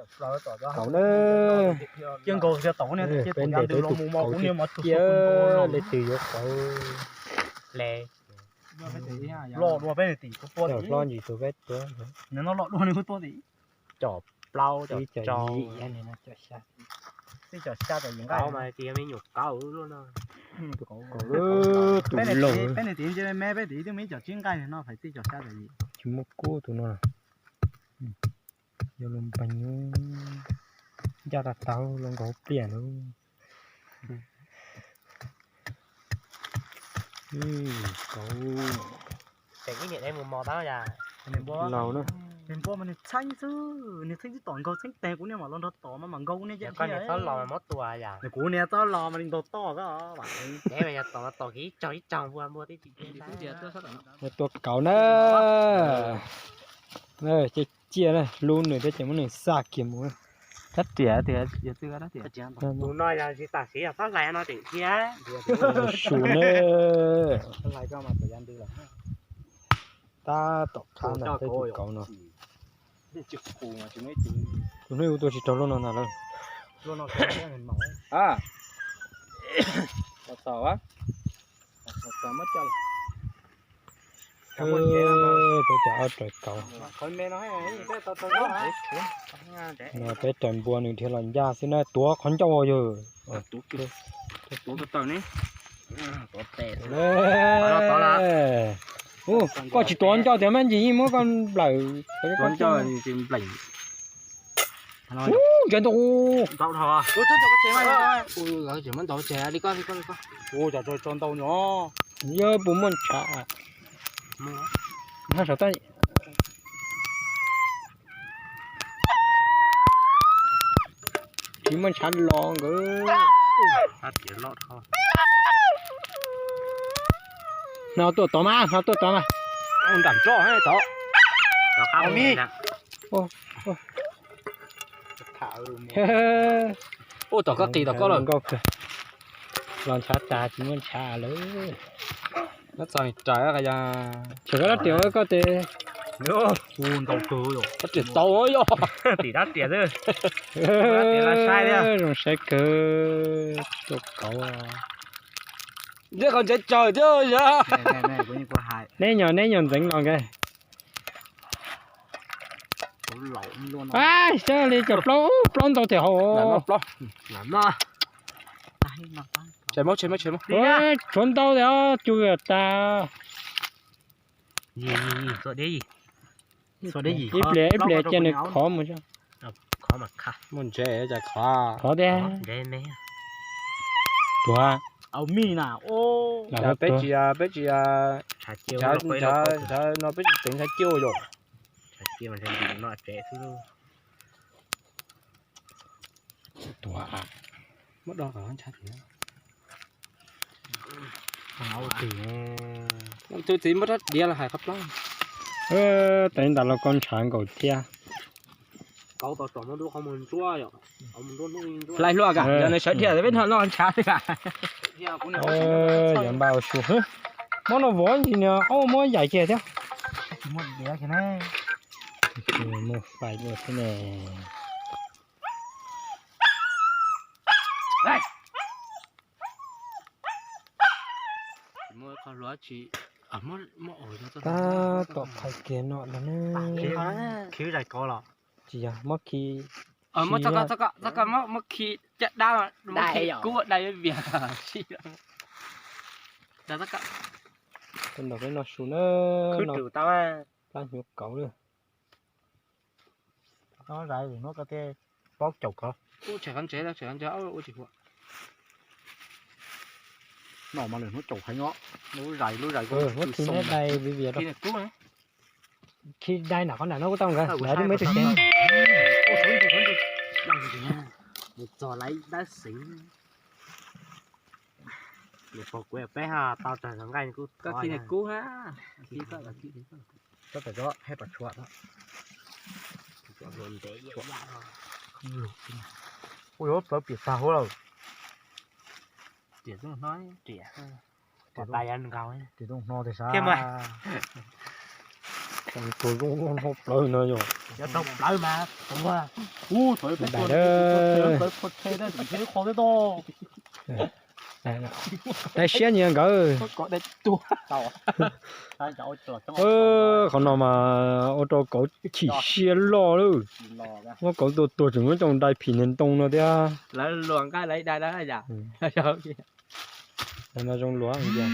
Kauv na. Cia nkaus cia tom ub niag, cia tom yav ntws los mus mos kuv niag mos tsuag cia, leej twg yuav kauv. Loj dua peb niag tim kuv tua tim. Hlob ntsis tus peb tua. Nws no loj dua nws kuv tua tim. Cov plaub cov tsau. Tib cov xya cov yim nqaij mas cia me nyuam kauv luaj no. Tus laus peb niag tim nce me me peb tim twb muaj ib cov tsib nqaij no, fais tib cov xya cov yim. Tsis muaj kub tus no. Yog luag npeeg ncaj tag tag los nkaus pliaj lawm. Kauv. Ces ib niam dej mus mos tab yam. Laus na. Nws npua mas nws txheeb xwb, nws txheeb tib tom nkaug txheeb teg kuv niag mam los nrog tom mas mam nkaug kuv niag cem thiab. Koj niag txob los mas muab tua yam. Nws kuv niag txob los mas nws ntaug toj koj. Ces mas yog tom mas tom kiag ib tsaug ib tsaug npua npua tib tsis. Tua kauv na. Ciaj ciaj na, hlub nws thiab ces muab nws xa kiag mus. Rab riam tias yog twg rab riam? Tus no yog tsis tam sim yog txhob hlais no tseem thiab. Su na. Tab tom qab ntawm peb tus kauv no. Tus hnub ub tua tsis raug luaj no ntag lawm. Peb cov ob raws kauv. No peb raws npua nws dhia los ncaj xwb na, tuav qhov ncauj yog. Koj tsis tuav ncauj tias mas ntsis yeej muab koj nplawm. Ntsia ntau. Yog puas muaj ntshav? Tsis muaj ntshav los nkawd. No tuaj tod mas, no tuaj tod mas. Nram toj tod. Ua tom koj qis tom koj lawm. Los ntshav tas tsis muaj ntshav lawm. Nyob txog raws yog. Tshem koj rab riam koj tes. Rab riam tau yog. Tim rab riam xwb. Zoo saib kawg tua kauv. Ntsej qhov ntsev tsawg thiab yog. Neb nyom neb nyom ntxeev los nkawd. Saib li cov plaub, plaub ntau tiag hauv. Tshuav ntau tiag, cug tas. Ib pliag ib pliag cia nws khov mus. Muaj ntsev, khov tiag. Tuag. Peb tsis, peb tsis, ntshav no peb tsis teev ntshav ciaj yom. Tuag. Muab do kom ntshav. Tus txiv muab rab diav los hais qhov plaub. Tab li ntawd los koj ntshav nkaus thiab. Hlais hluas kam yog nws sawv dhia peb no noj ntshav xwb kam. Yog npaj ua su, muab no vov ntsis nws ob muab yaim kiag thiab. Muaj fais dua xwb ne. Tab tom qhais kiag no los ne. Khiv zais kauv los? Tsis yog, muab khi, muab khi caj dab, muab khi kub dai vias. Tus ntaus peb noj su na, plab hnyuv kauv lawm. Paub caum kov. Ub, tshem qhov ntsev, tshem qhov ntsev ua tsis huam. No mas lwm hnub caum heev os. Lub zais, lub zais, muab khi neb dai vias rau. Khi dai nram qhov nram no kuj tau nkawd, lawv twb muaj ib tug tsev. Nws txog lawv dab xeev. Nws pom kuv peb ha tau tag nqaij kuj khi nws kub ha. Tab tom hais pom tshuam. Ua yuav plawv piam tag huab lawm. Tiam zoo no, tiam zoo no tes sav. Tiam zoo no plawv no yog. Dai siab nyias nkawd. Qhov no mas ua rau kauv chim siab loj lawm. Muab kauv tua tuag tseem muab coj dai phim niag ntoo no thiab. Lawv luag nqaij lawv dai no zoo luag tiag.